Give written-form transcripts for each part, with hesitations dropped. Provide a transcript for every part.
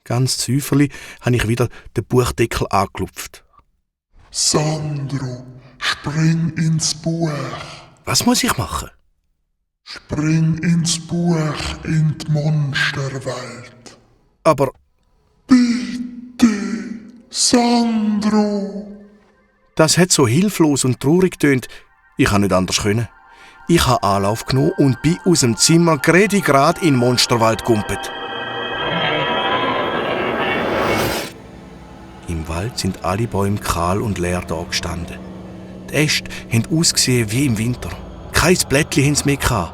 Ganz zäuferli habe ich wieder den Buchdeckel angelupft. Sandro, spring ins Buch. Was muss ich machen? Spring ins Buch in die Monsterwelt. Aber Bitte, Sandro. das hat so hilflos und traurig getönt. Ich konnte nicht anders können. Ich habe Anlauf genommen und bin aus dem Zimmer gerade in den Monsterwald gumpet. Im Wald sind alle Bäume kahl und leer dagestanden. Die Äste haben ausgesehen wie im Winter. Kein Blättchen haben sie mehr gehabt.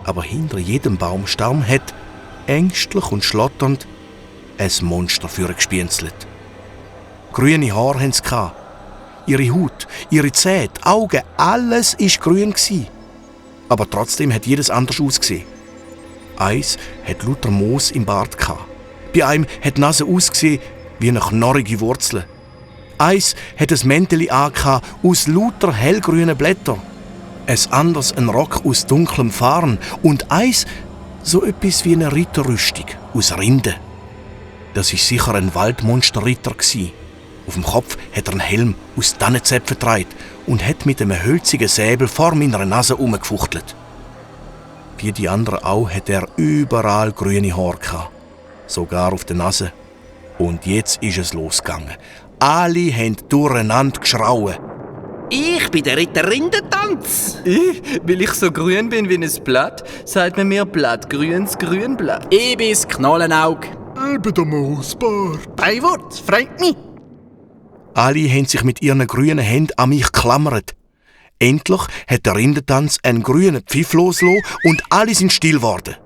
Aber hinter jedem Baumstamm hat, ängstlich und schlotternd, ein Monster vorgespienzelt. Grüne Haare haben sie gehabt. Ihre Haut, ihre Zähne, die Augen, alles war grün gsi. Aber trotzdem hat jedes anders ausgesehen. Eins hat lauter Moos im Bart gehabt. Bei einem hat die Nase ausgesehen wie eine knorrige Wurzel. Eins hat ein Mäntel aus lauter hellgrünen Blättern. Ein anderes ein Rock aus dunklem Farn und eins so etwas wie eine Ritterrüstung aus Rinde. Das war sicher ein Waldmonsterritter gsi. Auf dem Kopf hat er einen Helm aus Tannenzäpfen getragen und hat mit einem hölzigen Säbel vor meiner Nase herumgefuchtelt. Wie die anderen auch hat er überall grüne Haare gehabt, sogar auf der Nase. Und jetzt ist es losgegangen. Alle haben durcheinander geschrauen. Ich bin der Ritter Rindentanz. Weil ich so grün bin wie ein Blatt, sagt man mir blattgrünes Grünblatt. Ich bin das Knollenauge. Ich bin der Moosbart. Beiwort, freut mich. Alle haben sich mit ihren grünen Händen an mich geklammert. Endlich hat der Rindentanz einen grünen Pfiff losgelassen und alle sind still geworden.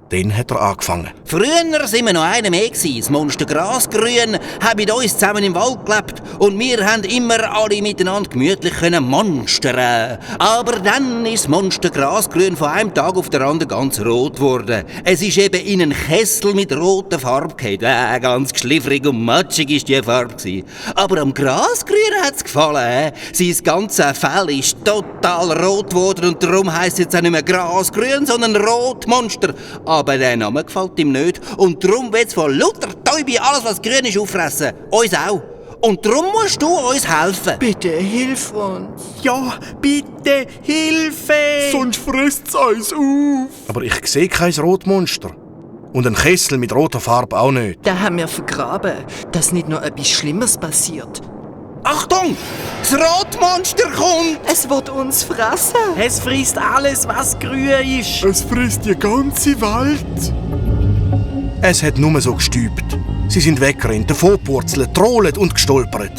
Dann hat er angefangen. Früher sind wir noch einer mehr gewesen. Das Monster Grasgrün hat mit uns zusammen im Wald gelebt und wir haben immer alle miteinander gemütlich monstern. Aber dann ist das Monster Grasgrün von einem Tag auf den anderen ganz rot geworden. Es ist eben in einen Kessel mit roter Farbe gefallen. Ganz geschliffrig und matschig ist die Farbe gewesen. Aber am Grasgrün hat es gefallen. Sein ganzes Fell ist total rot geworden und darum heisst es jetzt auch nicht mehr Grasgrün, sondern Rotmonster. Aber der Name gefällt ihm nicht. Und darum wird es von lauter Täube alles, was grün ist, auffressen. Uns auch. Und darum musst du uns helfen. Bitte hilf uns. Ja, bitte, Hilfe! Sonst frisst's uns auf. Aber ich sehe kein Rotmonster. Und einen Kessel mit roter Farbe auch nicht. Da haben wir vergraben, dass nicht noch etwas Schlimmeres passiert. Achtung! Das Rotmonster kommt! Es wird uns fressen. Es frisst alles, was grün ist. Es frisst die ganze Welt. Es hat nur so gestübt. Sie sind weggerannt, davongepurzelt, getrollt und gestolpert.